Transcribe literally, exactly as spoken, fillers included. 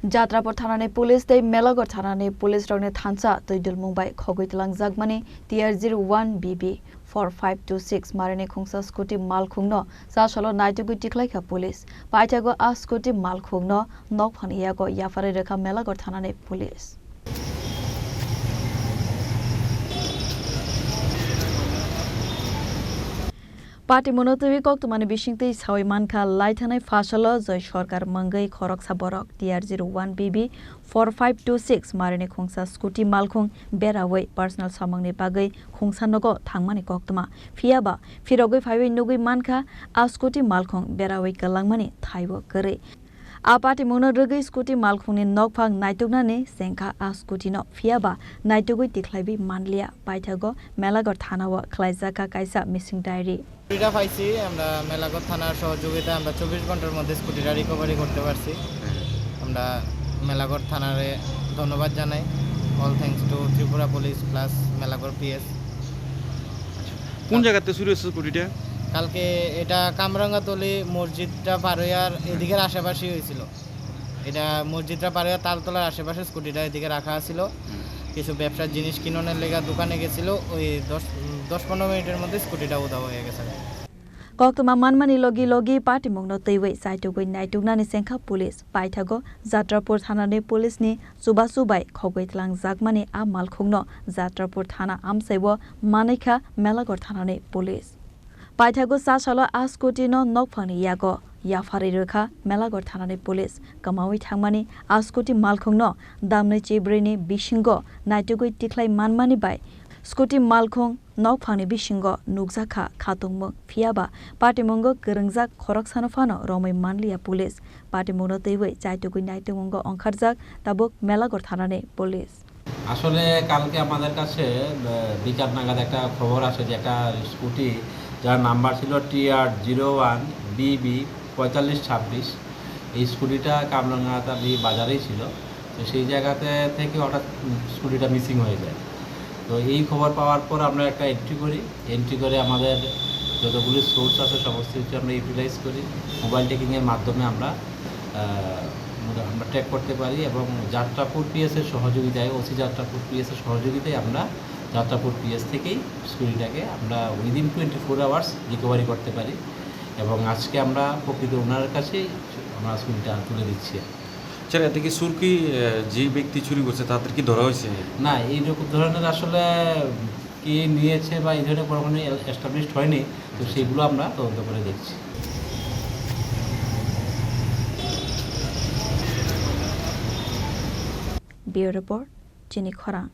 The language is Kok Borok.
Jatrapur thanani police tei Melaghor thanani police rokni thansa twi dulmung bai khogwi twlangjakmani T R zero one B B four five two six marini khungsa scooty malkhungno chasalo naitugwi tikhlaikha police. Paithago a scooty malkhungno nokphani yago yapharwi rwkha Melaghor thanani police. Patimungno twiwi koktwmani bisingtwi sawi mankha, laithanai phasalo Joy Sarkar mungwi khoroksa borok T R zero one B B four five two six marini khungsa scooty malkhung berawi personal samungni bagwi khungsa nogo thangmani koktwma. Phiyaba phirogwi phaiwi nugwi mankha, a scooty malkhung berawi kwlangmani thaibo kwrwi. A patimungno rwgwi scooty malkhungni nokphang naituknani chengkha a scooty no, phiyaba naitugwi tikhlaiwi manliya. Paithago Melaghor thanao khlaijakha kaisa missing diary. স্কুটিটা পাইছি আমরা মেলাঘর থানার সহযোগিতায়, আমরা চব্বিশ ঘন্টার মধ্যে স্কুটিটা রিকভারি করতে পারছি। আমরা মেলাঘর থানারে ধন্যবাদ জানাই। All thanks to Tripura Police plus Melaghar PS. কোন জায়গাতে চুরি হয়েছে স্কুটিটা? কালকে এটা কামরাঙ্গাতলি মসজিদটা পার হইয়ার এদিকের আশেপাশেই হয়েছিল। এটা মসজিদটা পার হইয়া তালতলার আশেপাশে স্কুটিটা এদিকে রাখা ছিল। কিছু ব্যবসার জিনিস কিননের লেগা দোকানে গেছিল, ওই দশ, দশ পনেরো মিনিটের মধ্যে স্কুটিটা উধাও হয়ে গেছে। Koktwma manmani logi logi patimungno twiwi chaitugwi naituknani chengkha police. Paithago Jatrapur thanani police ni chubachu bai khogwi twlangjakmani a malkhungno Jatrapur thana amchaibo manwi kha Melaghor thanani police. Paithago chasalo a scooty no nokphangni yago yapharwi rwkha Melaghor thanani police. Kwmawi thangmani a scooty malkhungno damnwi chibrwini bisingo naitugwi tikhlai manmani bai scooty malkhung nokphangni bisingo nukjakha khatungmung, phiyaba patimungo kwrwngjak khoroksano phano romwi manliya police. Patimungno twiwi chaitugwi naitukmungo ongkharjak tabuk Melaghor thanani police. আসলে কালকে আমাদের কাছে, আহ, বিকাল নাগাদ একটা খবর আসে যে একটা স্কুটি, যার নাম্বার ছিল টি আর জিরো ওয়ান বি বি পঁয়তাল্লিশ ছাব্বিশ। এই স্কুটিটা কামরাঙ্গাতালি বাজারেই ছিল। তো সেই জায়গাতে থেকে হঠাৎ, উম, স্কুটিটা মিসিং হয়ে যায়। তো এই খবর পাওয়ার পর আমরা একটা এন্ট্রি করি। এন্ট্রি করে আমাদের যতগুলি সোর্স আছে, সমস্ত কিছু আমরা ইউটিলাইজ করি। মোবাইল ট্র্যাকিংয়ের মাধ্যমে আমরা, আহ, আমরা ট্র্যাক করতে পারি এবং যাত্রাপুর পিএস এর সহযোগিতায়, ওসি যাত্রাপুর পিএস এর সহযোগিতায় আমরা যাত্রাপুর পিএস থেকেই স্কুটিটাকে আমরা within twenty four hours recovery করতে পারি এবং আজকে আমরা প্রকৃত ওনারের কাছেই আমরা স্কুটিটা তুলে দিচ্ছি। স্যার, এতে কি চুর কি, আহ, যে ব্যক্তি চুরি করছে তাদের কি ধরা হয়েছে? না, এইরকম ধরনের আসলে কে নিয়েছে বা এই ধরনের কোনো, কোনো এস্টাবলিশড হয়নি, তো সেইগুলো আমরা তদন্ত করে দেখছি। Bureau Report, Chini Khorang.